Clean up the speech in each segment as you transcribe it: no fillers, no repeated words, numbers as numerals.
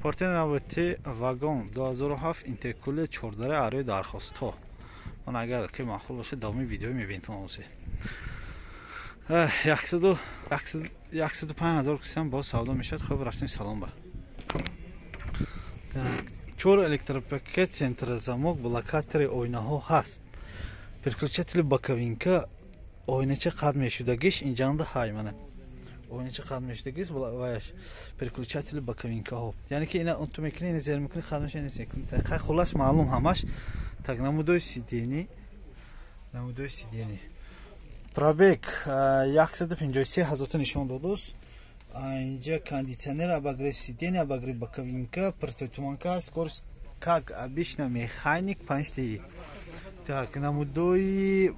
Портер навбати вагон 2007 интеркулер 14 арои дархостҳо. Ман агар ки маъқул бошад, давоми видео мебинтон озе. 105 ҳазор кисам боз савдо мешавад. Хуб, рафтем салон ба. Чор электропакет, центрозамок, блокатори оинаҳо ҳаст. Переключатели боковинка, оинача қад мешудагиш инҷанда ҳай мана. Оинача қад мешудагиш ваяш переключатели боковинкаҳо. Яъне ки ина унту мекунӣ, ина зер мекунӣ, қад мешава, ина зер мекунӣ. Хай, хуллас маълум ҳамаш. Так, намудои сидени, намудои сидени. Пробег 153 ҳазорта нишон додааст. Инҷа кондитсионер, обогрев сиденья, обогрев боковинка, противотуманка, скорость как обычно механик 5 ти. Так, намудои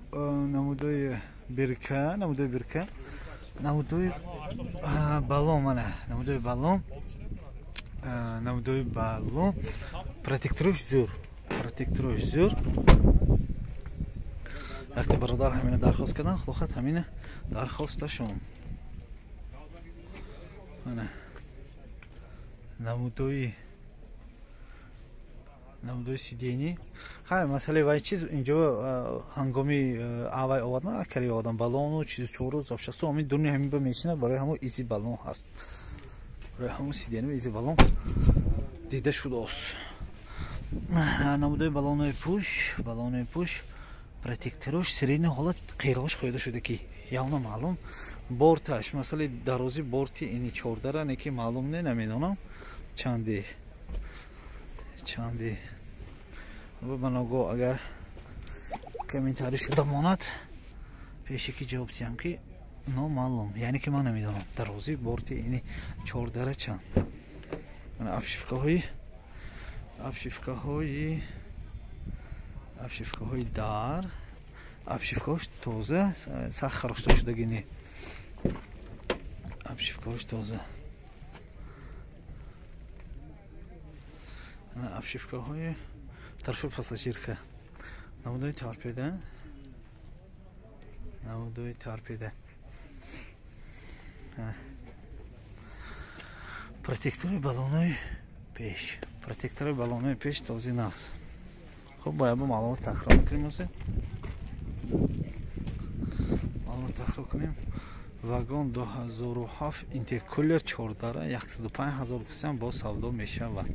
бирка, намудои бирка, намудои баллон, мана, намудои баллон, намудои баллон, протекторош зӯр, протекторош зӯр. Вақте бародар ҳамина дархост кардан, хулохат ҳамина дархосташон. Мана намудои сидени. Хай, масъалаи вай чиз инҷо ҳангоми авай овардан акари одам баллону чизу чору запчасту ҳамин дуни ҳамин ба мешина, барои ҳамо изи баллон ҳаст. Барои ҳамо сидени изи баллон дида шудааст. Намудои баллонои пуш, баллонои пуш, протекторош средний ҳолат, қирғош қоида шуда ки явно маълум. Борташ, масъалаи дарози борти ини чордара не ки маълум не, намедонам чанди чанди. Ба ногоҳ агар комментарий шуда монад, пеше ки ҷавоб диҳам ки номаълум, яъне ки ман намедонам дарози борти ини чордара чанд. Обшивкаҳои дар, обшивкаҳош тоза, сахт харошта шудаги не, обшивкаҳош тоза. Обшивкаҳои тарафи пассажирка, намудои торпеда, намудои торпеда, протектори баллонои пеш, протектори баллонои пеш този нағз. Хуб, бояд бо маълумот такрор мекунем, озе маълумот такрор кунем. Вагон 2007 интеркулер чордара 105 ҳазор кусиам боз савдо мешавад.